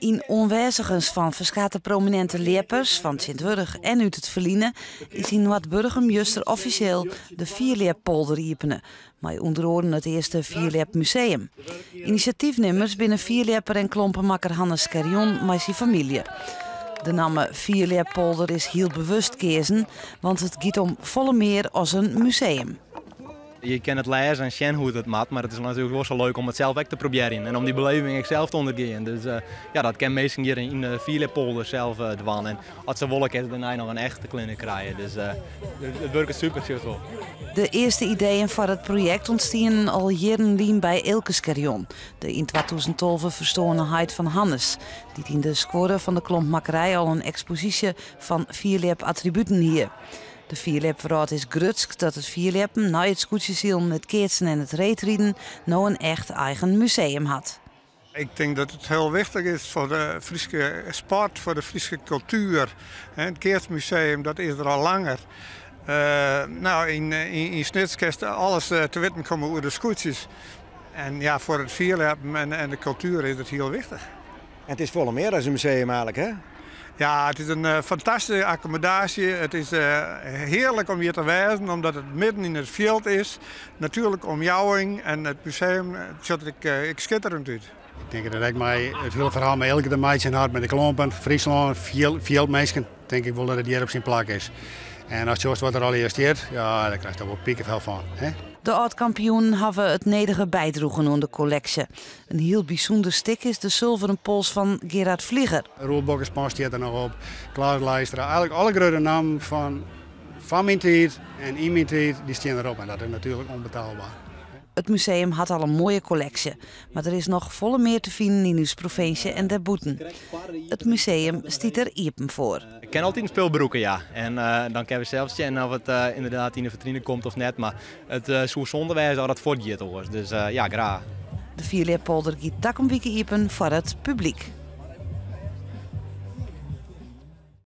Yn oanwêzigens fan ferskate promininte ljeppers fan tsjintwurdich en út it ferline is yn Noardburgum juster offisjeel de Fierljeppolder iepene, mei ûnder oaren it earste Fierljepmuseum. Inisjatyfnimmers binne fierljepper en klompenmakker Hannes Scherjon mei syn famylje. De namme Fierljeppolder is hiel bewust keazen, want it giet om folle mear as in museum. Je kin it lêze en sjen hoe't it moat, mar it is natuerlik wol sa leuk om it sels ek te probearjen en om dy beleving ek sels te ûndergean. Dus ja, dat kin minsken hjir yn de Fierljeppolder sels dwaan. En as se wolle, kinne se dêrnei noch in echte clinic krije. Dus it wurket super, sjochst wol. De earste ideeën foar it projekt ûntstienen al jierren lyn by Eelke Scherjon, de yn 2012 ferstoarne heit fan Hannes, dy't yn de skuorre fan de klompmakkerij al in eksposysje fan fierljepattributen hie. De fierljepwrâld is grutsk dat it fierljeppen, nei it skûtsjesilen, it keatsen en it reedriden, no in echt eigen museum hat. Ik tink dat it hiel wichtich is foar de Fryske sport, foar de Fryske kultuer. It keatsmuseum dat is der al langer. No, yn Snits kinst alles te witten komme oer de skûtsjes. En ja, foar it fierljeppen en de kultuer is it hiel wichtich. En it is folle mear as in museum eigenlik, hè? Ja, it is in fantastyske akkommodaasje. It is hearlik om hjir te wêzen, omdat it midden yn it fjild is. Natuerlike omjouwing en it museum sjocht der ek skitterend út. Ik tink dat it ek mei it hiele ferhaal mei Eelke te meitsjen hat, mei de klompen, Fryslân, fjildminsken, tink ik wol dat it hjir op syn plak is. En ast sjochst wat der allegear stiet, ja, dêr krijst toch wol pikefel fan, hè? De âld-kampioenen hawwe it nedige bydroegen oan de kolleksje. In hiel bysûnder stik is de sulveren pols fan Gerard Vlieger. Roel Bokkespan stiet der noch op, Klaas Leijstra. Eigenlik alle grutte nammen fan foar myn tiid en yn myn tiid, dy stean derop en dat is natuerlik ûnbetaalbaar. It museum hat al in moaie kolleksje, mar der is noch folle mear te finen yn ús provinsje en dêrbûten. It museum stiet der iepen foar. Ik kin altyd in spul brûke, ja. En dan kinne we sels sjen oft it ynderdaad yn de fitrine komt of net. Mar it soe sonde wêze as dat fuortgiet oars. Dus ja, graach. De Fierljeppolder giet takom wike iepen foar it publyk.